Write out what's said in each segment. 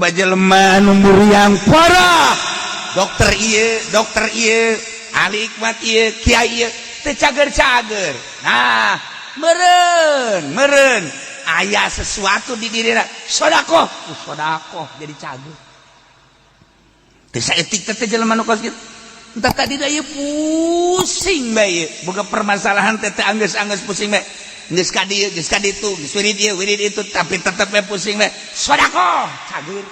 Loba jelema nu muriang parah, dokter ieu, dokter ieu, ahli hikmat ieu, kiai ieu, teu cager-cager. Nah, meren meren aya sesuatu di dirina, sodakoh, sodakoh jadi cager. Teu saeutik teh jelema nu kos kitu. Entah tadi da ieu pusing bae, boga permasalahan teh teh anggeus-anggeus pusing bae. Geus ka dieu, geus ka ditu, geus wirid ieu, wirid itu, tapi tetep bae pusing bae. Sodakoh, cager.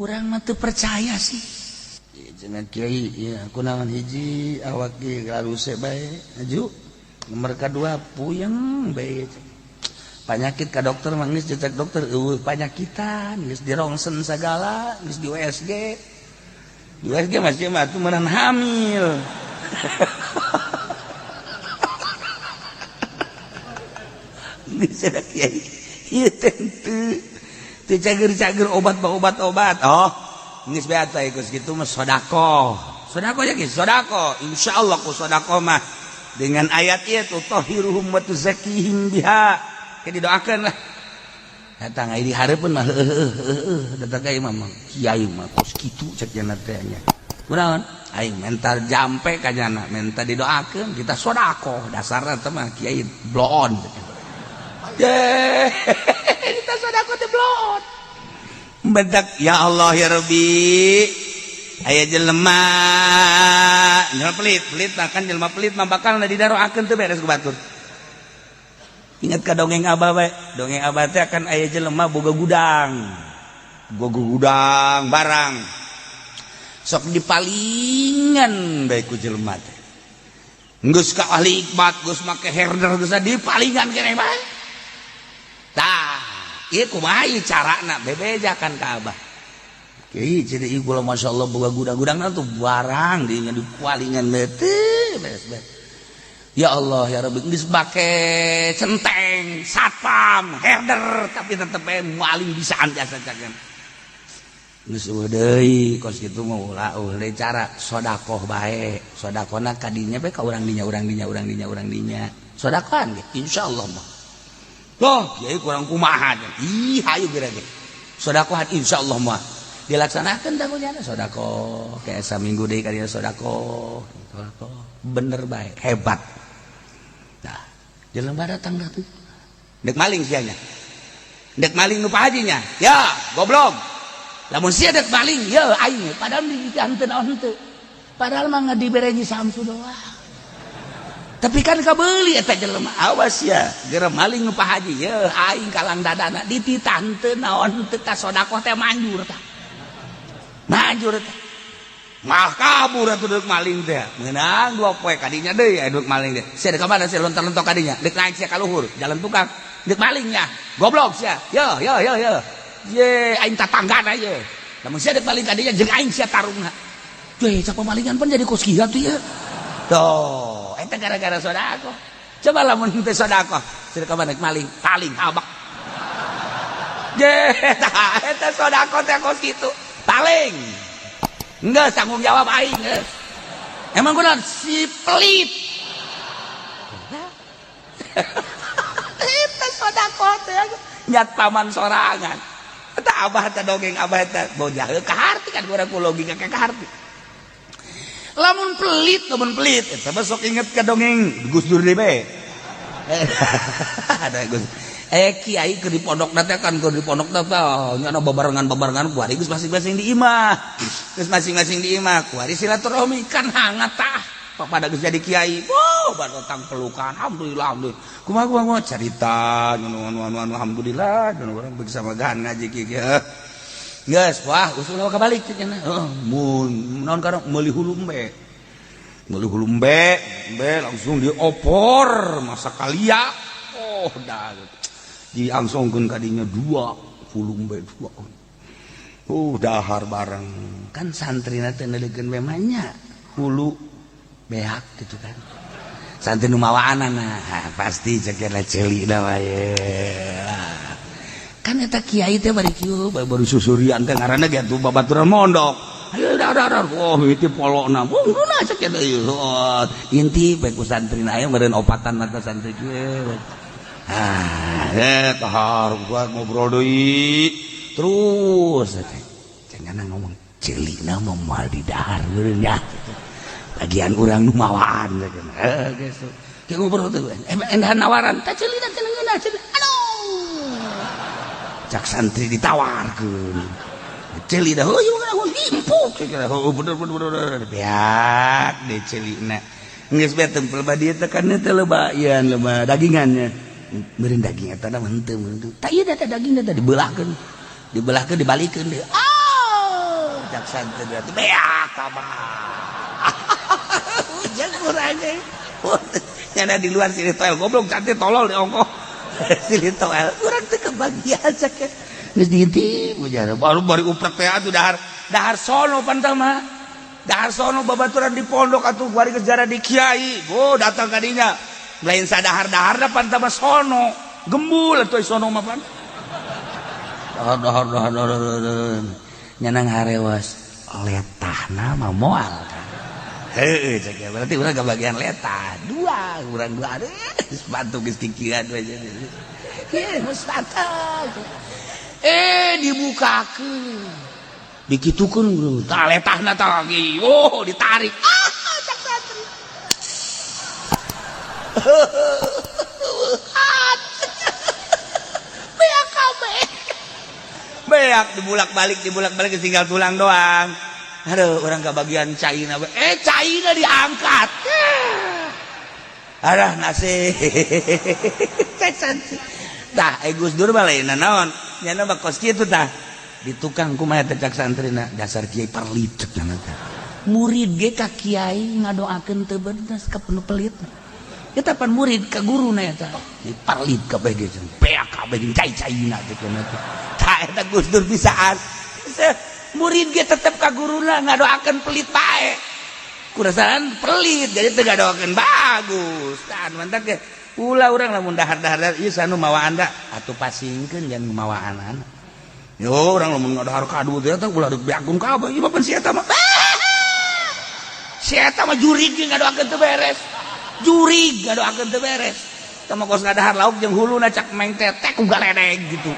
Urang mah teu percaya sih. Cenah kiai, ieu kunaon hiji awak ge garuse bae. Aju. Nomor kadua puyeng bae. Panyakit ka dokter mah geus dicek dokter eueuh panyakitan, geus dirongsen sagala, geus di USG. Di USG masih mah atuh meunang hamil. Geus ada kiai. Ieu teh teu cager-cager obat obat obat. Oh, geus bae atuh geus kitu mah sedekah. Sedekah ya geus sedekah. Insyaallah ku sedekah mah dengan ayat ieu tutahhiruhum wa tuzakkihim biha. Ke didoakeun lah. Datang ai di hareupeun mah heueuh datang ka imam kiai mah kos kitu cek jana teh nya. Kunaon? Aing mental jampe ka jana, menta didoakeun kita sedekah dasarna teh mah kiai bloon. Ye, kita sedekah teh bloon. Bentak ya Allah ya Rabbi. Aya jelema jelema pelit, pelit mah kan jelema pelit mah bakal didaroakeun teu beres ku batur. Ingat ka dongeng abah bae, dongeng abah teh akan aya jelema boga gudang. Boga gudang barang. Sok dipalingan bae ku jelema teh. Geus ka ahli hikmat, geus make herder, geus dipalingan keneh bae. Tah, ieu kumaha ieu carana bebejakan ka abah. Kiai cenah ieu kula masyaallah boga gudang-gudangna tuh barang di dipalingan teh beres beres. Ya Allah ya Rabbi, geus make centeng, satpam, herder tapi tetep bae maling bisaan jasa cagen. Geus eueuh deui kos kitu mah ulah eueuh deui cara sodakoh bae. Sodakohna ka dinya bae ka urang dinya, urang dinya, urang dinya, urang dinya. Sodakohan ge insyaallah mah. Loh, kiai kurang kumaha. Ih, hayu geura ge. Sodakohan insyaallah mah. Dilaksanakeun tah kunyana sodakoh. Kayak saminggu deui ka dinya sodakoh. Sodakoh. Bener bae, hebat. Nah, jelema datang dah tuh. Dek maling sianya. Dek maling nu Pak Hajinya. Ya, goblok. Lamun sia dek maling, ya aing padahal di henteu naon henteu. Padahal mah dibere Samsu doang. Tapi kan kabeuli eta jelema, awas ya, geura maling nu Pak Haji, ya aing kalang dadana dititah henteu naon henteu ta sodakoh teh manjur tah. Manjur teh. Mah kabur atuh deuk maling teh. Meunang dua poe kadinya deui aya deuk maling teh. Sia deuk ka mana sia lontar-lontok kadinya? Deuk naik sia ka luhur, jalan tukang. Deuk malingnya. Goblok sia. Yo yo yo yo. Ye aing tatanggana ye. Lamun sia deuk maling kadinya jeung aing sia tarungna. Ye cak pemalingan pun jadi kos kieu tuh ya. Tuh, eta gara-gara sodakoh. Coba lamun teu sodakoh, sia ka mana maling, paling habak. Ye, eta sodakoh teh kos kitu. Paling. Enggak tanggung jawab aing geus. Emang kunaon si pelit. Eta sodakoh teh nyat paman sorangan. Eta abah teh dongeng abah teh bojah kaharti kan urang ku logika ka kaharti. Lamun pelit eta mah sok inget ka dongeng Gus Dur deui bae. Ada Gus. Kiai keur di pondok teh kan keur di pondok teh nya babarengan-babarengan kuari geus masing-masing di imah. Geus masing-masing di imah kuari silaturahmi kan hangat tah. Pada geus jadi kiai. Wow, batang pelukan. Alhamdulillah, alhamdulillah. Kumaha kumaha carita anu anu anu anu alhamdulillah anu urang bersama gahan ngaji kieu. Geus, wah usul kabalik cenah. Heeh, mun naon karang meuli hulu embe. Meuli hulu embe, embe langsung diopor masa kalia. Oh, dah. Diangsongkeun ka dinya dua hulu embe dua. Oh, dahar bareng. Kan santrina teh neulekeun we mah nya hulu beak gitu kan. Santri nu mawaanana pasti cek ceuli da wae. Kan eta kiai teh bari kieu baru susurian teh ngaranna ge atuh babaturan mondok. Ayo dar dar oh mimiti polona. Wah, cek eta ieu. Inti bae ku santrina aya meureun opatan mata santri kieu. Ah, dahar gua ngobrol deui. Terus cenah ngomong ceulina mah moal di dahar nya. Bagian urang nu mawaan cenah. Geus. Ki ngobrol teh endah nawaran teh ceulina cenah ngeunah cenah. Aduh. Cak santri ditawarkeun. Ceulina heuh ieu empuk cenah. Bener bener bener. Beak deh ceulina. Geus bae tempel ba dieu teh kan teh loba ieu loba dagingannya. Meureun daging eta mah henteu meureun. Tah ieu teh daging teh dibelahkeun. Dibelahkeun dibalikeun deui. Ah, cak santri berarti beak tambah. Hujan kurang ge. Nyana di luar sini toel goblok cantik tolol di ongkoh. Sini toel urang teh kebagian cak. Geus diintip ujar baru bari uprek teh atuh dahar dahar sono pan mah. Dahar sono babaturan di pondok atuh bari geus jara di kiai. Oh datang ka dinya. Lain sadahar-dahar pan mah sono. Gembul atuh sono mah pan. Dahar dahar dahar dahar. Nyanang harewas letahna mah moal kan. Heueuh cek berarti urang kebagian letah. Dua, urang dua aduh sepatu geus kikieuan we. Ieu geus sepatu. Dibukakeun. Dikitukeun tah letahna tah lagi. Oh, ditarik. Ah, cak santri. Beak kabeh. Beak dibulak-balik tinggal tulang doang. Aduh, orang kebagian caina. Caina diangkat. Aduh, nasib. Cek santri. Tah, Gus Dur mah lain naon. Nyana mah kos kitu tah. Di tukang kumaha teh cak santrina dasar kiai perlit cek nyana teh. Murid ge ka kiai ngadoakeun teu bener ka penuh pelit. Eta pan murid ka guruna eta. Di perlit kabeh ge beak kabeh jeung cai-caina cek nyana teh. Tah eta Gus Dur bisaan. Murid ge tetep ka guruna ngadoakeun pelit bae. Kurasaan pelit jadi teu ngadoakeun bagus. Tah mantak ge ulah urang lamun dahar-dahar ieu sanu mawaan da atuh pasingkeun jangan mawaanana. Yo urang lamun ngadahar kadu teh eta ulah deuk beakun kabeh ieu mah pan si eta mah. Si eta mah jurig ge ngadoakeun teu beres. Jurig ngadoakeun teu beres. Tah mah kos ngadahar lauk jeung huluna cak meng teh tek ku galedeg gitu.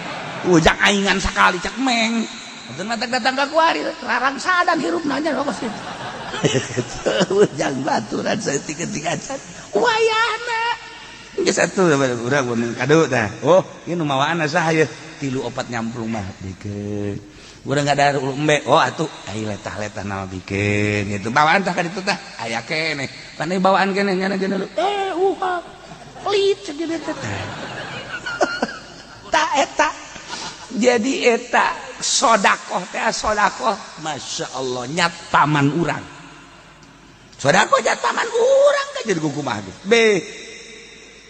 Ujang aingan sakali cak meng. Atuh matak datang ka kuari rarangsadan hirupna nya kos kitu. Ujang baturan saeutik ketika acan wayahna. Geus atuh urang mun kadu tah. Oh, ieu nu mawaanna saha ieu? 3 4 nyamplung mah bikeun. Urang ngadahar ulu embe. Oh atuh ai letah-letah nama bikeun gitu. Bawaan tah ka ditu tah aya keneh. Pan bawaan keneh nyana geuna pelit cek teh. Ta eta. Jadi eta sodakoh teh sodakoh Masya Allah nyat paman urang. Sodakoh nyat paman urang kan jadi kumaha ge. Be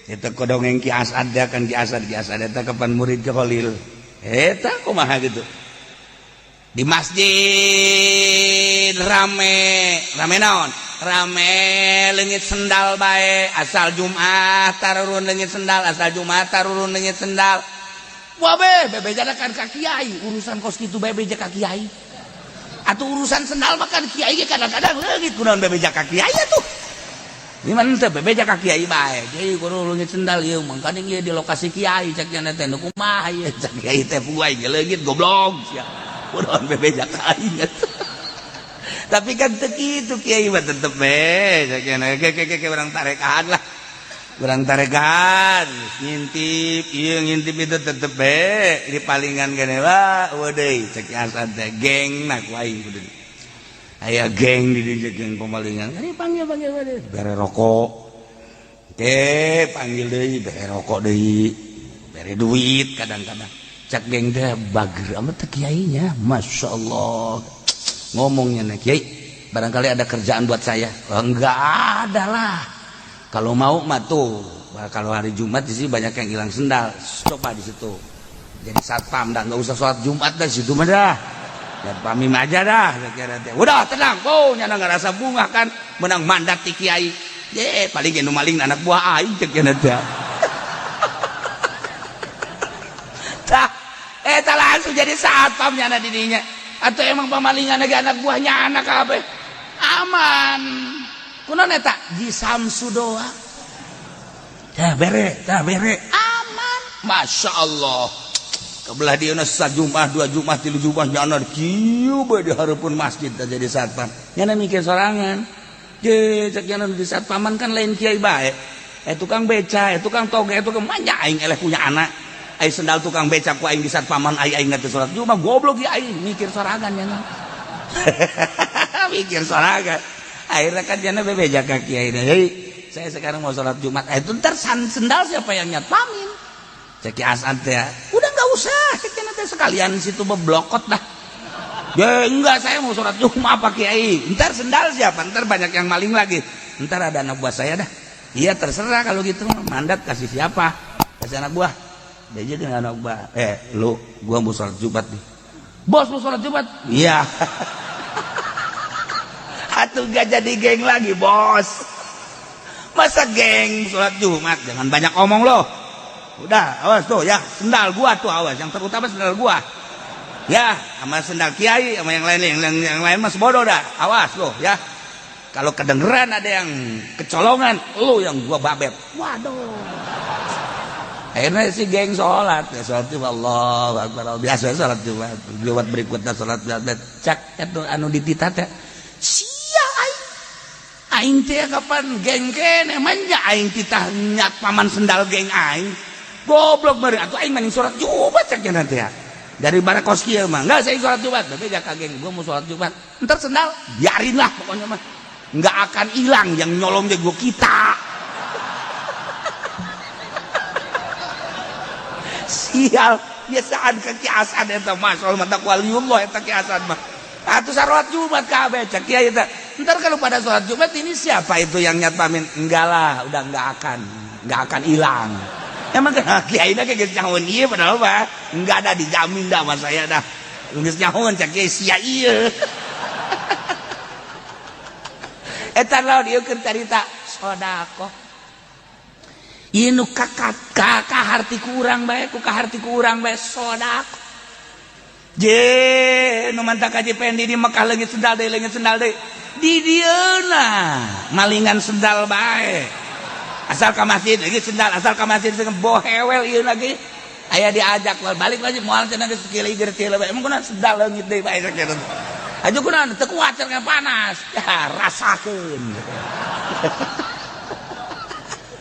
eta kodongeng Ki Asad kan Ki Asad eta kapan murid ke Khalil. Eta kumaha gitu. Di masjid rame, rame naon? Rame leungit sendal bae, asal Jumat tarurun leungit sendal, asal Jumat tarurun leungit sendal. Wah be, bebejana kan ka kiai, urusan kos kitu bebeja ka kiai. Atuh urusan sendal mah kan kiai ge kadang-kadang leungit kunaon bebeja ka kiai atuh. Gimana teh bebeja ka kiai bae. Kiai kudu leungit sendal ieu mangkaning ieu di lokasi kiai cek nya teh nu kumaha ieu cek kiai teh puai ge leungit goblok sia. Kunaon bebeja ka aing atuh. Tapi kan teu kitu kiai mah tetep be cek nya ke ke ke urang tarekaan lah. Urang tarekaan ngintip ieu ngintip itu tetep be di palingan gene wah eueuh deui cek Asad teh geng na ku aing kudu. Aya geng di dieu geng pemalingan. Ini panggil panggil panggil bere rokok. Oke, panggil deui bere rokok deui. Bere duit kadang-kadang. Cak geng teh bager amat teh kiainya. Masya Allah. Ngomongnya nih kiai, barangkali ada kerjaan buat saya. Oh, enggak ada lah. Kalau mau mah tuh, kalau hari Jumat di sini banyak yang hilang sendal. Coba di situ. Jadi satpam dah, nggak usah sholat Jumat dah situ mah dah. Satpamim aja dah kira teh. Udah tenang, oh nyana ngerasa bunga kan menang mandat ti kiai. Ye, paling nu maling anak buah aing cek nya teh. Tah, eta langsung jadi satpam nyana di dinya. Atau emang pamalingan lagi anak buahnya anak kabeh. Aman. Kunaon eta? Di Samsu doang. Tah bere, tah bere. Aman. Masya Allah. Kebelah dia sajumat, dua Jumat, tilu Jumat nyana kieu bae di hareupeun masjid teh jadi satpam. Nyana mikir sorangan. Je cek nyana di satpaman kan lain kiai bae. Tukang beca, tukang toge, tukang manja aing eleh punya anak. Ai sendal tukang beca ku aing di satpaman ai aing teh salat Jumat goblok ya aing mikir sorangan nyana. Mikir sorangan. Akhirnya kan nyana bebeja ka kiai. Hei, saya sekarang mau salat Jumat. Itu ntar sendal siapa yang nyatpamin? Cek Asad ya, udah nggak usah, cek nanti sekalian situ beblokot dah. Ya enggak, saya mau sholat Jumat apa kiai. Ntar sendal siapa? Ntar banyak yang maling lagi. Ntar ada anak buah saya dah. Iya terserah kalau gitu, mandat kasih siapa? Kasih anak buah. Dia jadi anak buah. Lu, gua mau sholat Jumat nih. Bos mau sholat Jumat? Iya. Atuh gak jadi geng lagi bos. Masa geng sholat Jumat? Jangan banyak omong loh. Udah, awas tuh ya, sendal gua tuh awas, yang terutama sendal gua. Ya, sama sendal kiai, sama yang lain, yang lain mas bodoh dah. Awas loh ya. Kalau kedengeran ada yang kecolongan, lu yang gua babet. Waduh. Akhirnya si geng sholat, ya sholat Jumat, Allahu Akbar. Biasa sholat Jumat. Jumat berikutnya sholat Jumat. Cak itu anu dititah teh. Sia aing. Aing teh kapan geng kene manja aing titah nyat paman sendal geng aing. Goblok bari atuh aing maning sholat Jumat cek nanti ya. Dari barakos kieu mah enggak saya sholat Jumat, tapi jaka geng gua mau sholat Jumat. Entar sendal biarin lah pokoknya mah. Enggak akan hilang yang nyolong gua kita. Sial, biasaan ke Ki Asad eta mah soal mata waliullah eta Ki Asad mah. Atuh salat Jumat kabeh cek kiai eta. Entar kalau pada sholat Jumat ini siapa itu yang nyatpamin? Enggak lah, udah enggak akan hilang. Emang kan kiai na geus nyahoan ieu padahal mah enggak ada dijamin dah sama saya dah. Geus nyahoan cek kiai sia ieu. Eta lawan ieu keur carita sedekah. Ieu nu kaharti ku urang bae, ku kaharti ku urang bae sedekah. Je nu mantak Haji Pendi di Mekah leungit sendal deui, leungit sendal deui. Di dieuna malingan sendal bae. Asal ka masjid lagi sendal, asal ka masjid bohewel ieu lagi. Aya diajak balik lagi moal cenah geus kieu teu bae. Emang kunaon sendal leungit deui bae sakitu. Aju kunaon teu kuat cenah panas. Ya rasakeun.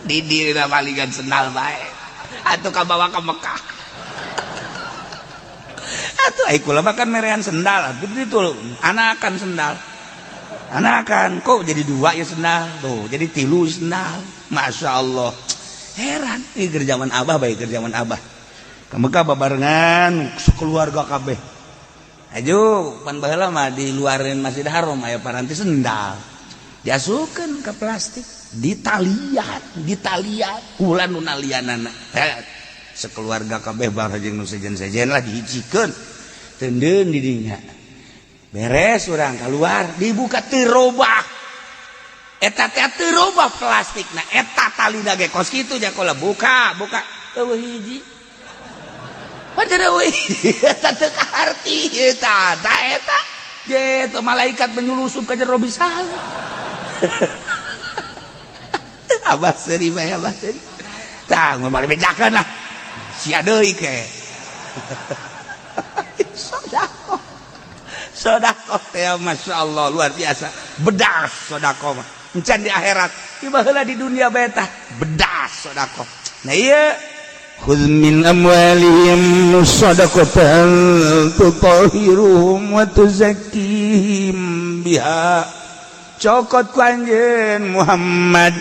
Di dieuna malingan sendal bae. Atuh kabawa ka Mekah. Atuh ai kula mah kan merean sendal, atuh itu anakan sendal. Anakan kok jadi dua ya sendal tuh, jadi tilu sendal. Masya Allah, heran. Ini keur zaman abah bae, keur zaman abah. Ka Mekah babarengan sekeluarga kabeh. Aju pan baheula mah di luarin Masjid Haram aya paranti sendal. Diasupkeun ke plastik, ditalian, ditalian, kula nu nalianana. Sekeluarga kabeh bareng jeung nu sejen-sejen lah dihijikeun. Tendeun di dinya. Beres urang keluar, dibuka teu robah. Eta teh teu robah plastikna, eta talina ge kos kitu jakola buka, buka eueuh hiji. Padahal eueuh eta teu kaharti eta, ta eta. Je malaikat menyulusup ka jero bisa. Abah seuri bae, abah seuri. Tah mun bari bejakeun lah. Sia deui ke. Sedekah. Sedekah teh Masya Allah luar biasa. Bedas sedekah mah. Encan di akhirat, ieu baheula di dunia bae tah bedas sedekah. Nah ieu Khudz min amwalihim shadaqatan tutahhiruhum wa tuzakkihim biha. Cokot ku anjeun Muhammad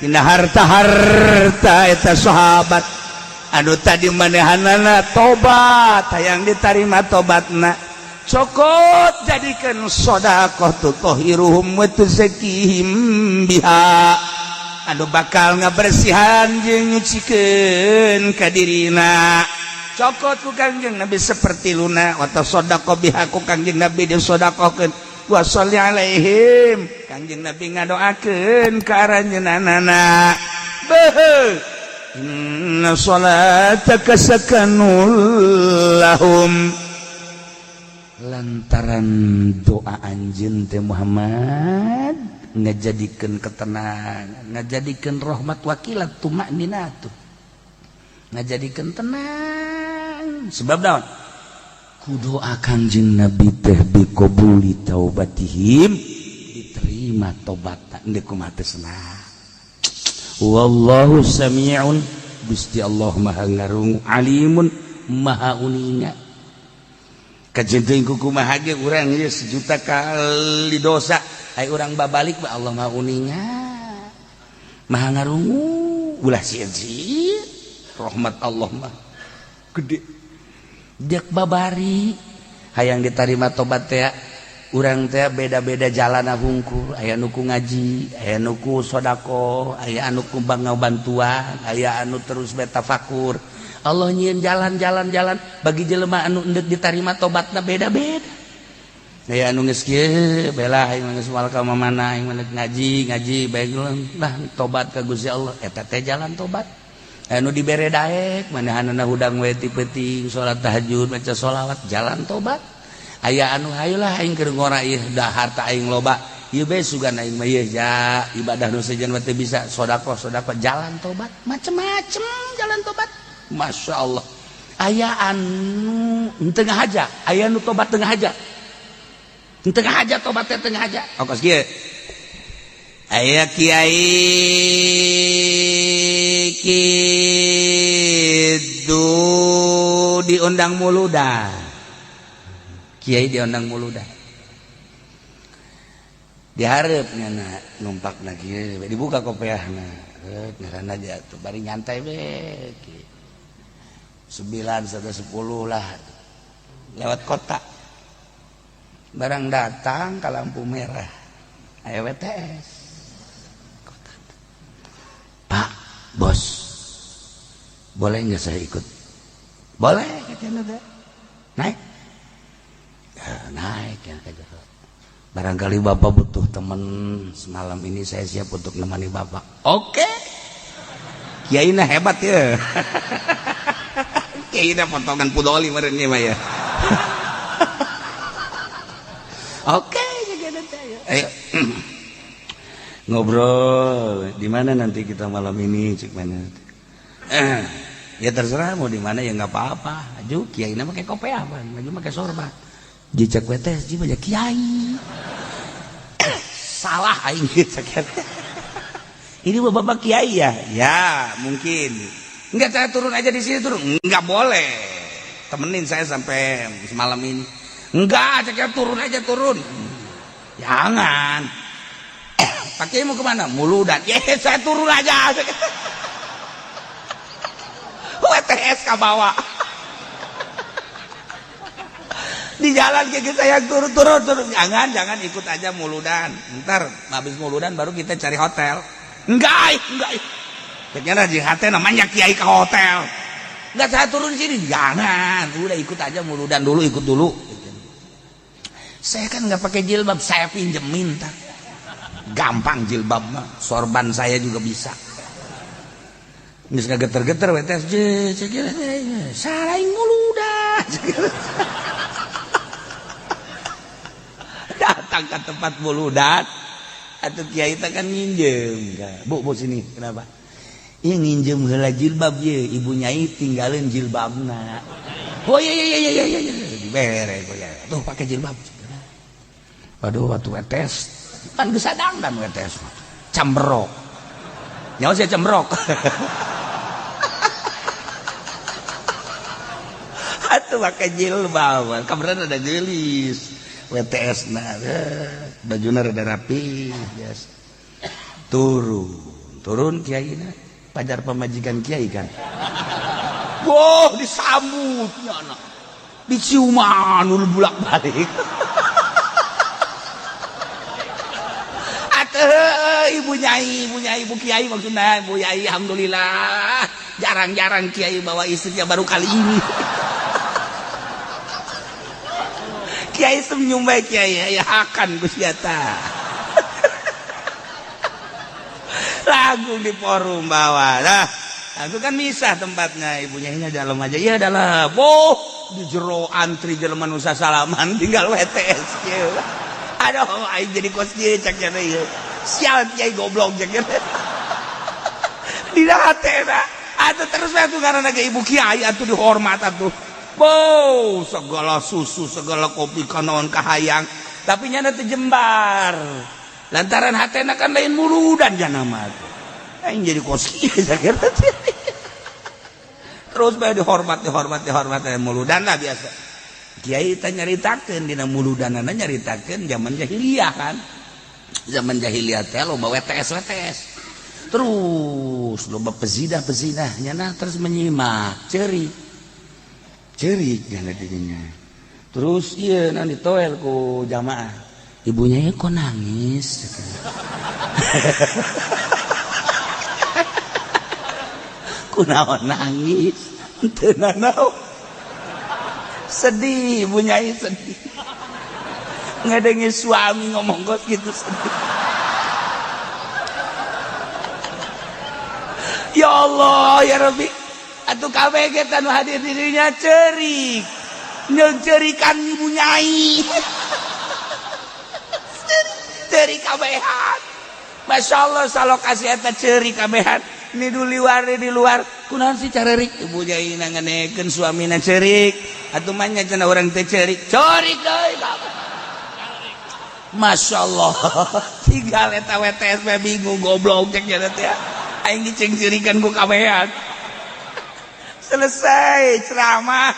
dina harta-harta eta sahabat anu tadi manehanana tobat hayang ditarima tobatna, cokot jadikan sedekah tutahhiruhum wa tuzakkihim biha, anu bakal ngabersihan jeung nyucikeun ka dirina. Cokot ku Kangjeng Nabi seperti luna wa tasaddaqo biha, ku Kangjeng Nabi disedekahkeun, wa sholli alaihim, Kangjeng Nabi ngadoakeun ka aranjeunana. Beuh, inna salataka sakanul lahum, lantaran doa anjeun teh Muhammad ngajadikeun ketenangan, ngajadikeun rahmat wakilat tumakninatu. Ngajadikeun tenang. Sebab naon? Ku doa Kangjeng Nabi teh biqabuli taubatihim, diterima tobatna endek kumaha teu senang. Wallahu sami'un, Gusti Allah maha ngarungu, alimun maha uninga. Kajenting kumaha ge urang ieu sejuta kali dosa, ai urang babalik ba Allah maha uninga, maha ngarungu. Ulah sieun-sieun, rahmat Allah mah gede. Dek babari hayang ditarima tobat teh urang teh beda-beda jalan hungkul, aya nu ku ngaji, aya nu ku sedekah, aya anu ku bantuan, aya anu terus betafakur. Allah nyieun jalan-jalan-jalan bagi jelema anu endek ditarima tobatna beda-beda. Aya anu geus kieu bela aing geus moal ka mana aing mah ngaji ngaji bae lah tobat ka Gusti Allah, eta teh jalan tobat. Anu dibere daek manehanana hudang we ti peuting salat tahajud maca sholawat jalan tobat. Aya anu hayulah aing keur ngora ieu da harta aing loba ieu bae sugan aing mah ieu ja ibadah nu sejen mah teu bisa sedekah sedekah jalan tobat, macem-macem jalan tobat. Masya Allah. Aya anu tengah aja, aya anu tobat tengah aja, tengah aja tobat teh tengah aja. Oh kos kieu aya kiai kitu diundang muludan, kiai diundang muludan, dihareup nya numpak kieu dibuka kopeahna, ngaranna aja tuh bari nyantai we 9 sampai 10 lah lewat kota, barang datang ke lampu merah aya WTS kota. Pak bos boleh nggak saya ikut? Boleh katanya, naik ya, naik ya kata. Barangkali bapak butuh teman semalam ini, saya siap untuk nemani bapak. Oke, kiai nah hebat ya. Kiai nah potongan pudoli merenya mah ya. Oke, ayo ngobrol. Di mana nanti kita malam ini, cik mana? Ya terserah mau di mana ya nggak apa-apa. Aju kiai nah pakai kopi apa? Maju pakai sorban. Jejak WTS ji banyak kiai. Salah aing cek. Ini bapak kiai ya? Ya, mungkin. Enggak, saya turun aja di sini turun. Enggak boleh. Temenin saya sampai semalam ini. Enggak, cek turun aja turun. Jangan. Pak Kiai mau kemana? Muludan. Ya, saya turun aja. WTS ka bawa. Di jalan kayak saya turun turun turun. Jangan, jangan ikut aja muludan. Ntar habis muludan baru kita cari hotel. Enggak, enggak. Ternyata di hati namanya kiai ke hotel. Enggak, saya turun sini. Jangan, udah ikut aja muludan dulu, ikut dulu. Saya kan nggak pakai jilbab, saya pinjemin tak. Gampang jilbab mah, sorban saya juga bisa. Geus geter-geter WTS, salah muludan. Datang ke tempat muludan, atau kiai teh kan nginjem. Bu, bu sini, kenapa? Iya nginjem heula jilbab ye, ibu nyai tinggalin jilbabna. Oh iya iya iya iya iya, dibere ya. Tuh pakai jilbab. Waduh, waktu WTS kan geus sadang dan WTS. Camberok. Nyawa saya cembrok. Atuh pakai jilbab. Kabaran ada gelis. WTS nah, bajuna rada rapi, biasa. Turun, turun kiai na. Pajar pamajikan kiai kan. Wah, disambutnya anak. Diciuman ulu bulak-balik. Atuh ibu nyai, ibu nyai, ibu kiai maksudnya, ibu nyai alhamdulillah. Jarang-jarang kiai bawa istrinya baru kali ini. Kiai senyum bae kiai, ya akan Gusti eta. Lagu di forum bawah. Nah, aku kan misah tempatnya, ibunya ini dalam aja. Iya dalam. Oh, di jero antri jelema nu sasalaman tinggal WTS kieu. Aduh, aing jadi kos kieu cak nya ieu. Sial kiai goblok cak nya. Dina hatena. Atuh terus we atuh karena ge ibu kiai atuh dihormat atuh. Wow, segala susu, segala kopi kanaon kahayang, tapi nyana teu jembar. Lantaran hatena kan lain muludan jana mah atuh. Aing jadi kos kieu sakira. Terus bae dihormat, dihormat, dihormat muludan lah biasa. Kiai teh nyaritakeun dina muludanana, nyaritakeun zaman jahiliyah kan. Zaman jahiliyah teh loba WTS WTS. Terus loba pezinah-pezinah nyana terus menyimak, ceurik. Cerik nyana dirinya. Terus iya nanti ditoel ku jamaah. Ibunya ya kok nangis. Kunaon nangis? Teu nanaon. Sedih, ibunya sedih. Ngedengi suami ngomong kos gitu sedih. Ya Allah, ya Rabbi. Atuh kabeh ge nu hadir dirinya cerik. Nyeungceurikan ibu nyai. Cerik kabehan. Masya Allah salokasi eta cerik kabehan. Ni luar di luar. Kunaon sih carerik? Ibu nyai nanganekeun suamina cerik. Atuh mah nya cenah urang teh cerik. Cerik deui kabeh. Masya Allah. Tinggal eta WTS we bingung goblok cek nya teh. Aing dicengcirikan ku kabehan. Selesai ceramah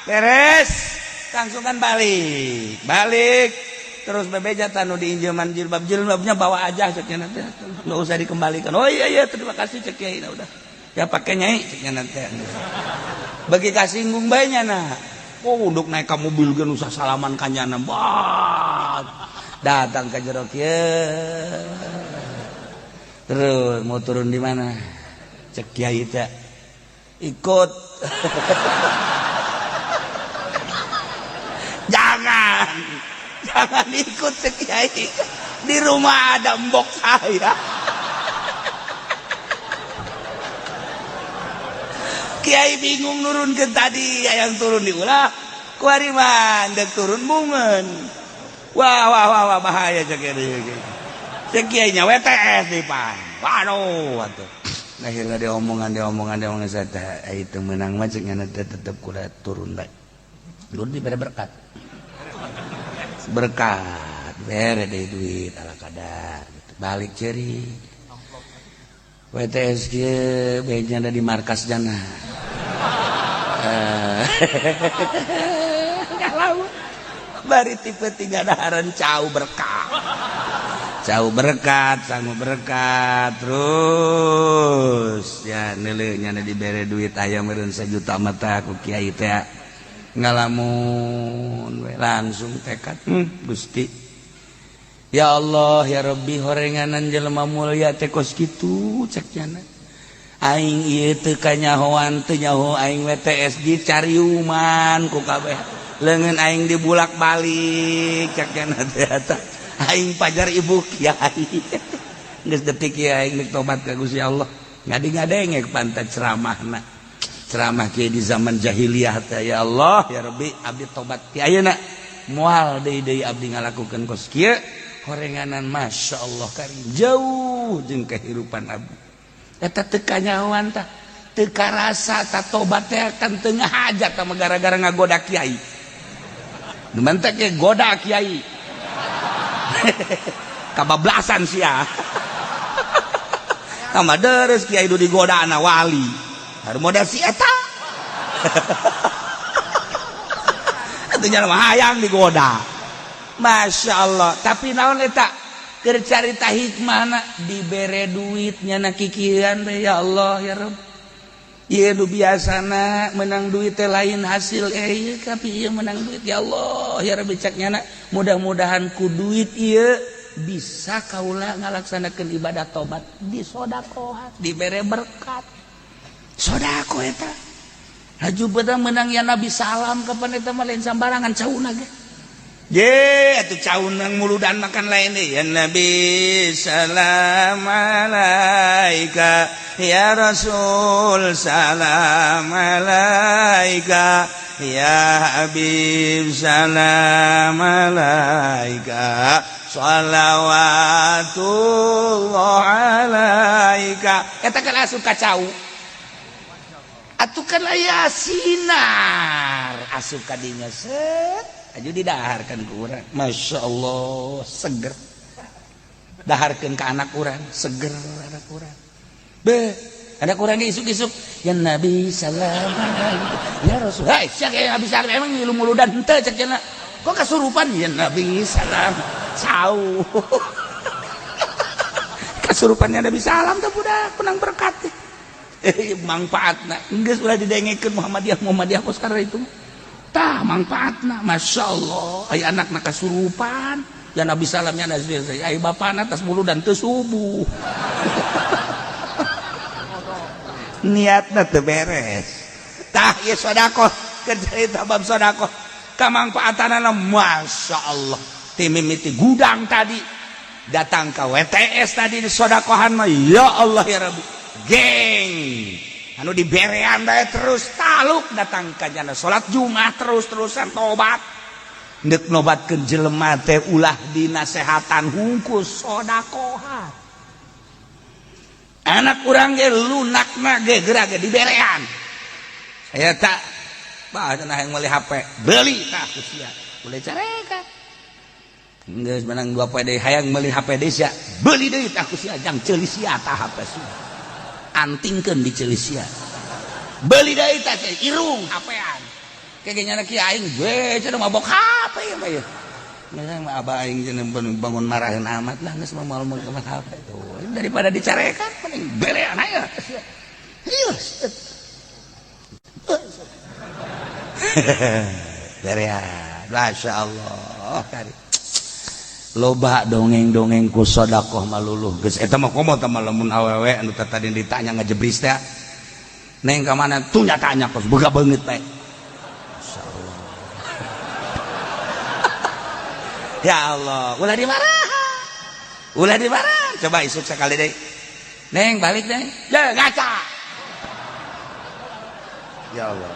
beres langsung kan balik balik terus bebeja tanu diinjeman jilbab, jilbabnya bawa aja ceknya nanti nggak usah dikembalikan. Oh iya iya terima kasih cek kiai, nah, udah ya pakai nyai ceknya nanti bagi kasinggung bae nya nah. Oh untuk naik ke mobil ge usah salaman kanyana bah datang ke jero kieu terus mau turun di mana cek kiai teh ikut. Jangan jangan ikut cek kiai, di rumah ada mbok saya. Kiai bingung nurun ke tadi yang turun diulah kuari mah ndek turun bungeun. Wah wah wah wah bahaya cek kiai. Cek kiai nya WTS di pan. Waduh atuh. Akhirnya dia omongan saya teh itu menang mah cek nyana teh tetep kuda turun bae. Turun dibere berkat. Berkat bere deui duit ala kadar gitu. Balik ceri. WTS kieu beja ada di markas jana. Kalau bari tipe tiga daharan cau berkat. Cau berkat, sangu berkat, terus ya neuleuh nyana dibere duit aya meureun sajuta mata ku kiai teh ngalamun we langsung tekad Gusti. Ya Allah ya Rabbi horenganan jelema mulia teh kos kitu cek nyana. Aing ieu teu kanyahoan teu nyaho aing WTS dicariuman ku kabeh. Leungeun aing dibulak-balik cek nyana teh eta. Aing pajar ibu kiai. Geus detik kiai aing nek tobat ka Gusti Allah. Ngadi-ngadengek pantat ceramahna. Ceramah kiai di zaman jahiliyah teh ya Allah ya Rabbi abdi tobat ti ayeuna. Moal deui-deui abdi ngalakukeun kos kieu. Horenganan Masya Allah karim jauh jeung kehidupan abdi. Eta teu kanyahoan tah. Teu karasa ta tobat teh kan teu ngahajat tah gara-gara ngagoda kiai. Nu mantek ge goda kiai. Kabablasan sia. Tambah deres kiai du digoda ana wali. Haru modal si eta. Atuh nya mah hayang digoda. Masya Allah. Tapi naon eta? Keur carita hikmahna dibere duit nyana kikieuan teh ya Allah ya Rabb. Ieu nu biasana menang duit teh lain hasil ieu tapi ieu menang duit ya Allah ya Rabbi cek nyana mudah-mudahan ku duit ieu bisa kaula ngalaksanakeun ibadah tobat di sodakohan dibere berkat sodako eta haju beda menang ya Nabi salam kapan eta mah lain sambarangan cauna ge ye atuh cauna muludan makan lain deui ya Nabi salam alaika ya Rasul salam alaika ya Habib salam alaika shalawatullah alaika eta kan asup ka cau. Atuh kan aya sinar asup ka dinya set aju didaharkeun ku urang. Masya Allah seger. Daharkeun ka anak urang, seger anak urang. Be, anak urang ge isuk-isuk ya Nabi salam ya Rasul. Hai, sia ge habis emang ngilu muludan henteu cek cenah. Kok kasurupan ya Nabi salam. Sau. Kasurupannya Nabi salam teh budak menang berkat. Manfaatna geus ulah didengekeun Muhammadiyah Muhammadiyah kos karena itu. Tah manfaatna Masya Allah aya anakna kasurupan ya Nabi salam ya Nabi aya bapana tas muludan teu subuh. Niatna teu beres. Tah ieu sedekah keur cerita bab sedekah kamangfaatanana Masya Allah ti mimiti gudang tadi datang ke WTS tadi di sodakohan mah ya Allah ya Rabbi geng anu diberean bae terus taluk datang ka jana salat Jumat terus-terusan tobat deuk nobatkeun jelema teh ulah dinasehatan hungkus sodakohan anak urang ge lunakna ge geura ge diberean saya tak bah cenah hayang meuli HP beli tah ku sia boleh carekan geus menang 2 poe deui hayang meuli HP deui sia beli deui tah ku sia jang ceuli sia tah HP sia antingkeun di ceuli sia beli deui tah sia irung HP-an kege nyana kieu aing we cenah mabok HP mah ieu geus mah abah aing cenah bangun maraheun amat lah geus mah moal meuli HP tuh daripada dicarekan mending berean aya ieu berean Masya Allah kari loba dongeng-dongeng ku sodakoh maluluh geus eta mah komo teh lamun awewe anu tadi ditanya ngajebris teh neng ka mana tuh nyatanya kos boga beungeut bae masyaallah ya Allah ulah dimarah coba isuk sekali deui neng balik neng ya ngaca ya Allah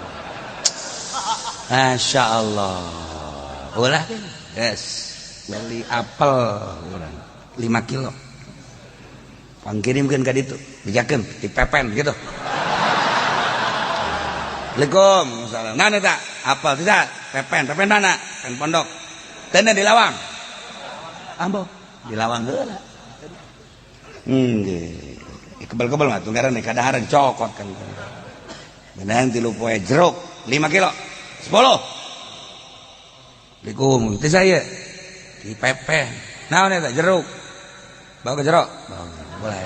Masya Allah ulah yes beli apel urang 5 kilo pangkirimkeun ka ditu dijakeun dipepen gitu Assalamualaikum salam mana tak apel tidak pepen pepen mana pen pondok teu di lawang ambo di lawang heula nggih kebel-kebel mah tunggaran kadaharan cokot kan beunang 3 poe jeruk 5 kilo 10 Assalamualaikum itu saya di pepen naon eta jeruk bawa ke jeruk bawa boleh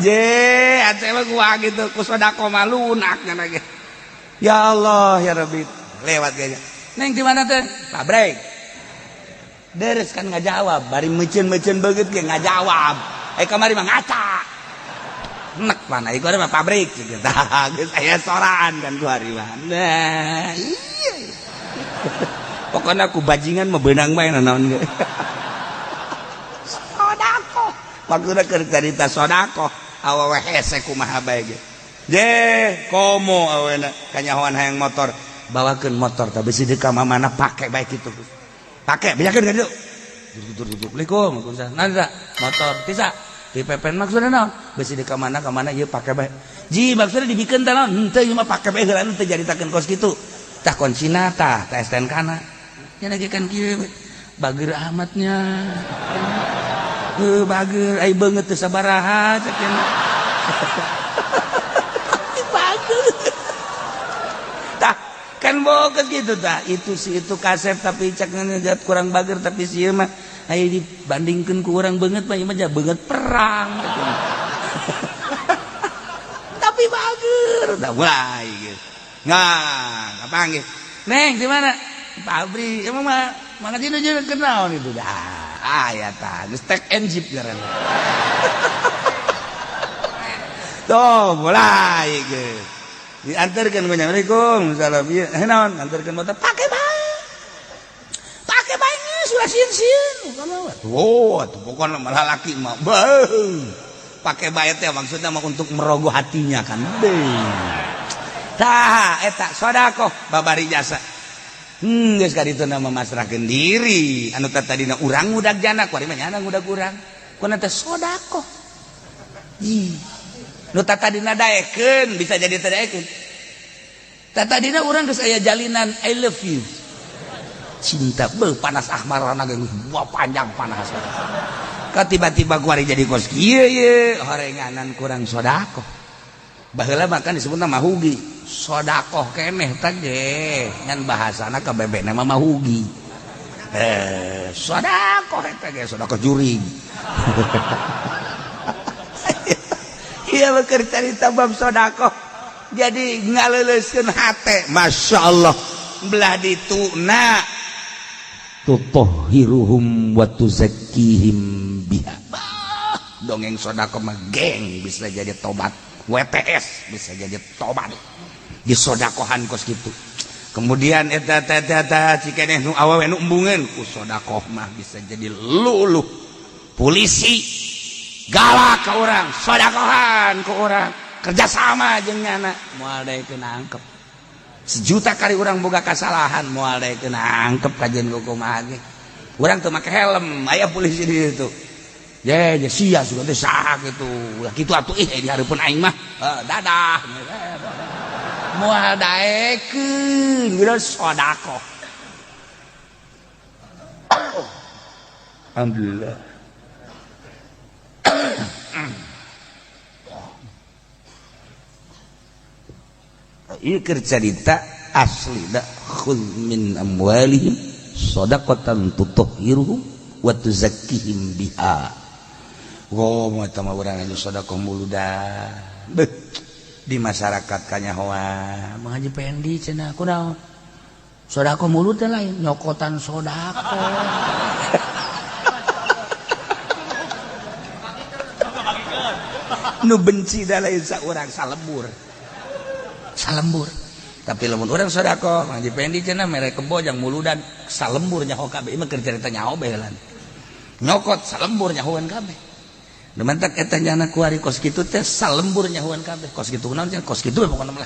je aceh mah gua gitu ku sedekah mah lunak nya ge ya Allah ya Rabbi lewat kayaknya neng di mana teh pabrik deres kan ngajawab bari meuceun-meuceun beungeut ge ngajawab kamari mah ngaca nek mana ieu mah pabrik gitu tah geus aya soraan kan ku hari mah nah iya pokoknya aku bajingan mah beunang bae naon ge sedekah maksudna keur carita sedekah awewe hese kumaha bae ge je komo awena kanyahoan hayang motor bawakeun motor tah bisi deuk ka mamana pake bae kitu pake bejakeun ka ditu Assalamualaikum waalaikumsalam motor tisa di pepen maksudna naon besi di ka mana ieu pake bae ji maksudna dibikeun teh naon henteu ieu mah pake bae heula teu jaritakeun kos kitu tah kuncina tah tah STNK na nya lagi kan kieu bager amatnya heuh bager ai beungeut teu sabaraha cek nya bager tah kan boga gitu tah itu si itu kasep tapi cek ngejat kurang bager tapi si ieu mah ayo dibandingkan ku orang banget mah ieu mah beungeut perang tapi bager dah mulai gitu nggak kapanggih neng di mana pabrik emang mah mana dinu jeung kenal itu dah aya tah geus tek and jeep ngaranna tuh mulai gitu diantarkeun ku nya Assalamualaikum salam ieu naon antarkeun motor pake bae pake bae geus ulah sieun-sieun oh atuh pokona malah laki mah beuh pake bae teh maksudna mah untuk merogoh hatinya kan tah eta sedekah babari jasa geus ka ditu mah masrahkeun diri anu tadina urang ngudag jana kuari mah nyana ngudag urang kuna teh sedekah Ih. Nu tadina daekeun bisa jadi teu daekeun. Tadina urang geus aya jalinan I love you. Cinta beuh panas ahmarana ge wah panjang panas. Ka tiba-tiba kuari jadi kos kieu ye horenganan kurang sedekah. Baheula mah kan disebutna mahugi. Sedekah keneh teh ge ngan bahasana ka bebekna mah mahugi. Sedekah eta ge sedekah jurig. Iya beker carita bab sedekah. Jadi ngaleuleuskeun hate, Masya Allah. Belah dituna tutahhiruhum wa tuzakkihim biha. Bah, dongeng sedekah mah geng bisa jadi tobat. WTS bisa jadi tobat. Disodakohan kos kitu. Kemudian eta eta eta cikeneh nu awewe nu embungeun ku sodakoh mah bisa jadi luluh. Polisi galak ke orang, sodakohan ke orang, kerjasama jeung nyana moal daekeun nangkep. Sejuta kali orang boga kesalahan moal daekeun nangkep kajian kumaha ge. Urang teu make helm, aya polisi di situ. Ye, ye sia sudah teh saha kitu. Ulah kitu atuh ih di hareupeun aing mah. Dadah. Moal daekeun geus sedekah. Alhamdulillah. Ieu keur carita asli da khudz min amwalihim shadaqatan tutahhiruhum wa tuzakkihim biha. Wo mah eta mah urang anu sedekah muludan. Beuh, di masyarakat kanyahoan Mang Haji Pendi cenah kunaon? Sedekah mulut teh lain nyokotan sedekah. Nu benci da lain saurang salembur. Salembur. Tapi lamun urang sedekah Mang Haji Pendi cenah mere kebo jang muludan salembur nyaho kabeh. Ieu mah keur carita nyaho bae heula. Nyokot salembur nyahoan kabeh. Nu mantak eta nyana kuari kos kitu teh salembur nyahoan kabeh. Kos kitu naon cenah? Kos kitu we pokona mah.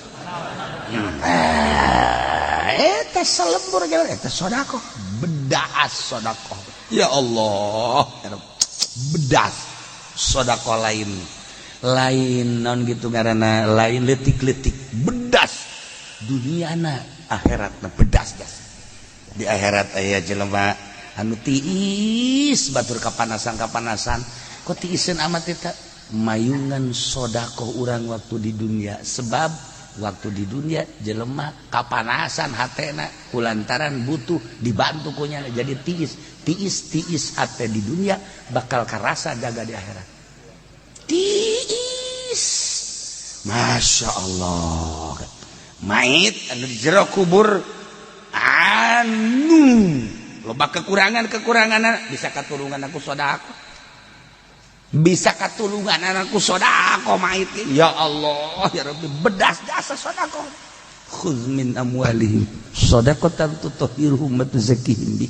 Eta salembur nyahoan eta sedekah. Bedas sedekah. Ya Allah, bedas sedekah lain. Lain non gitu karena lain letik-letik bedas duniana akhiratna bedas gas di akhirat aya jelema anu tiis batur kapanasan kok tiiseun amat eta mayungan sedekah urang waktu di dunia sebab waktu di dunia jelema kapanasan hatena kulantaran butuh dibantu kunyana jadi tiis tiis tiis hate di dunia bakal karasa jaga di akhirat. Tiis Masya Allah mait anu di jero kubur anu loba kekurangan-kekurangan bisa katulungan aku sedekah bisa katulungan anakku sedekah mait ya Allah ya Rabbi bedas jasa sedekah khudz min amwalihim shadaqatan tutahhiruhum wa tuzakkihim bi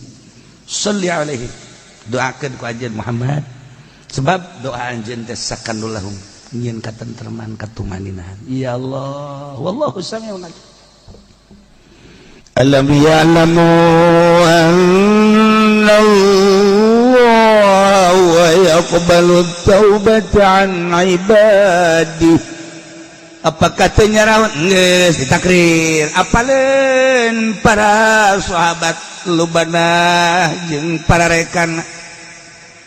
shalli alaihi doakeun ku anjeun Muhammad sebab doa anjeun teh sakanul lahum nyieun katentreman katumaninahan ya Allah wallahu samiun alim. Alam ya'lamu anna Allah yaqbalu taubata an ibadihi. Apa katanya rawan geus ditakrir apaleun para sahabat lubana jeung para rekan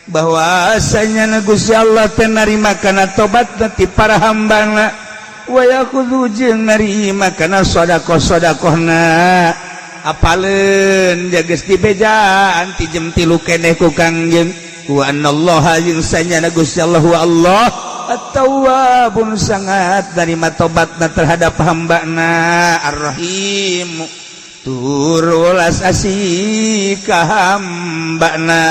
bahwasanya Gusti Allah teh narima kana tobat ti para hambana wa yakhudhu jeung narima kana sedekah-sedekahna apaleun geus dibejaan ti jam 3 keneh ku Kangjeng wa anallaha jeung sanyana Gusti Allah wa Allah at-tawwabun sangat narima tobatna terhadap hambana ar-rahim tur welas asih ka hambana.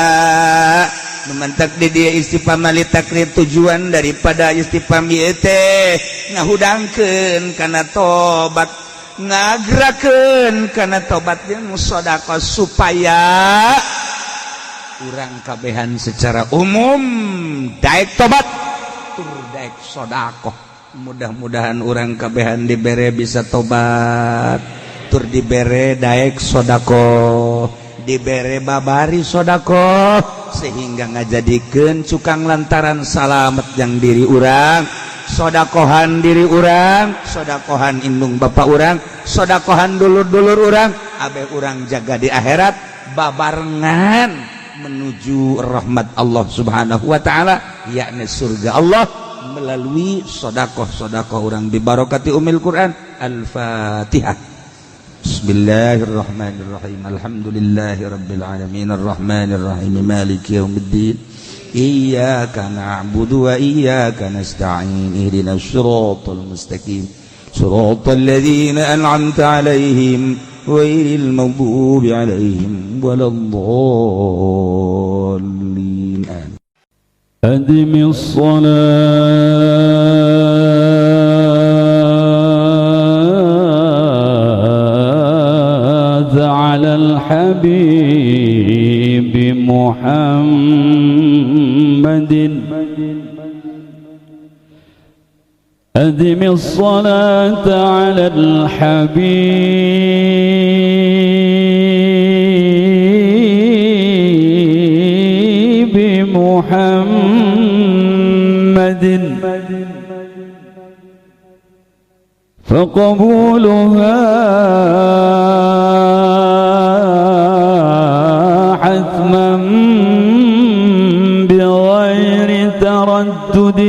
Mantak di dia istifham li takrir tujuan daripada istifham ieu teh ngahudangkeun kana tobat ngagerakeun kana tobat jeung sedekah supaya urang kabehan secara umum daek tobat tur daek sedekah. Mudah-mudahan urang kabehan dibere bisa tobat tur dibere daek sedekah. Dibere babari sodakoh sehingga ngajadikeun cukang lantaran salamet yang diri urang, sodakohan diri urang, sodakohan indung bapak urang, sodakohan dulur-dulur urang, abeh urang jaga di akhirat babarengan menuju rahmat Allah Subhanahu wa taala, yakni surga Allah, melalui sodakoh-sodakoh urang bibarokati umil Quran. Al-Fatihah. Bismillahirrahmanirrahim. Alhamdulillahi rabbil alamin, arrahmanir rahim, maliki yaumiddin. Iyyaka na'budu wa iyyaka nasta'in. Ihdinas siratal mustaqim. Siratal ladzina an'amta 'alaihim ghairil maghdubi 'alaihim waladdallin. Amin. أدم الصلاة على الحبيب محمد، أدم الصلاة على الحبيب محمد، فقبولها حتما بغير تردد.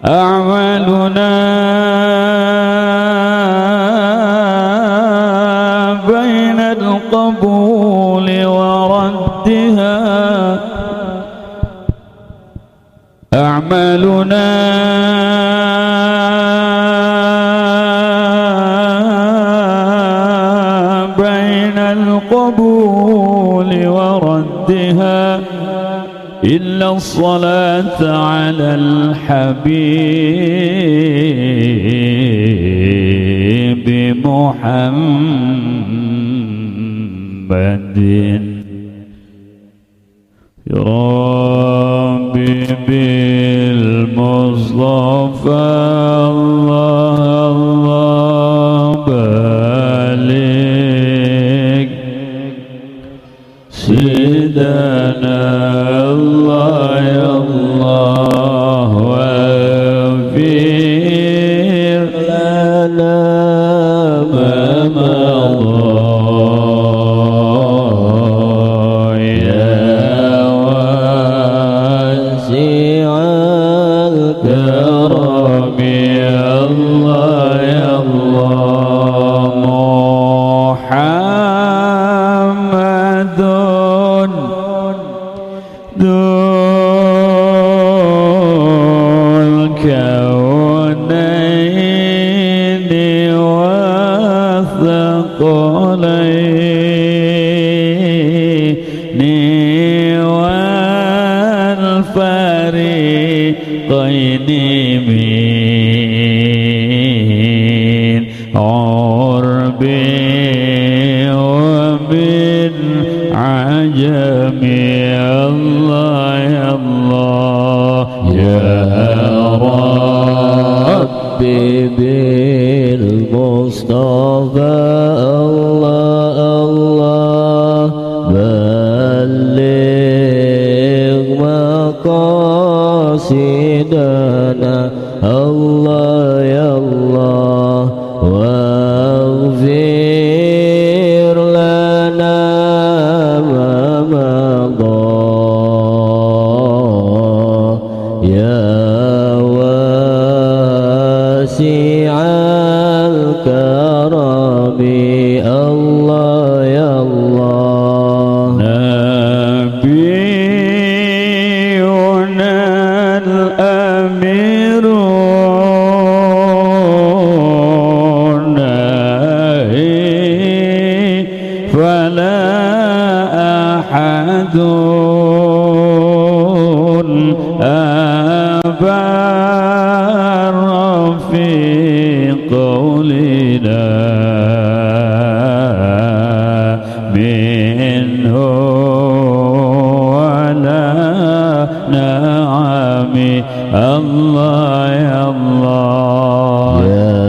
أعمالنا بين القبول وردها، أعمالنا بين القبول وردها، إلا الصلاة على الحبيب محمد. يا ربي بالمصطفى الله الله بلغ سيدنا، الله يا الله واغفر لنا ما مضى، يا واسع الكرم، يا الله يا الله. محمد ذو الكونين والثقلين والفريقين من عرب ومن عجم، الله يا الله. يا ربي بالمصطفى الله الله بلغ مقاصدنا، الله يا الله واغفر لنا ما مضى، يا واسع الكرم، الله يا الله. نبينا الأمير الناهي فلا أحد أبر في قولنا منه ولا نعم، الله يا الله. يا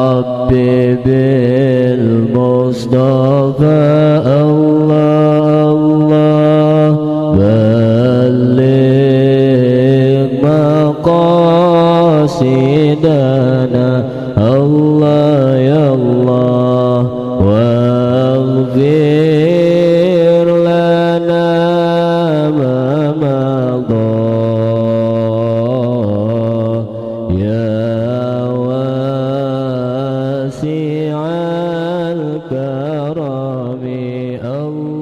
ربي بالمصطفى المصطفى الله الله بلغ مقاصدنا الله يا الله واغفر لنا ما مضى يا واسع الكرم الله.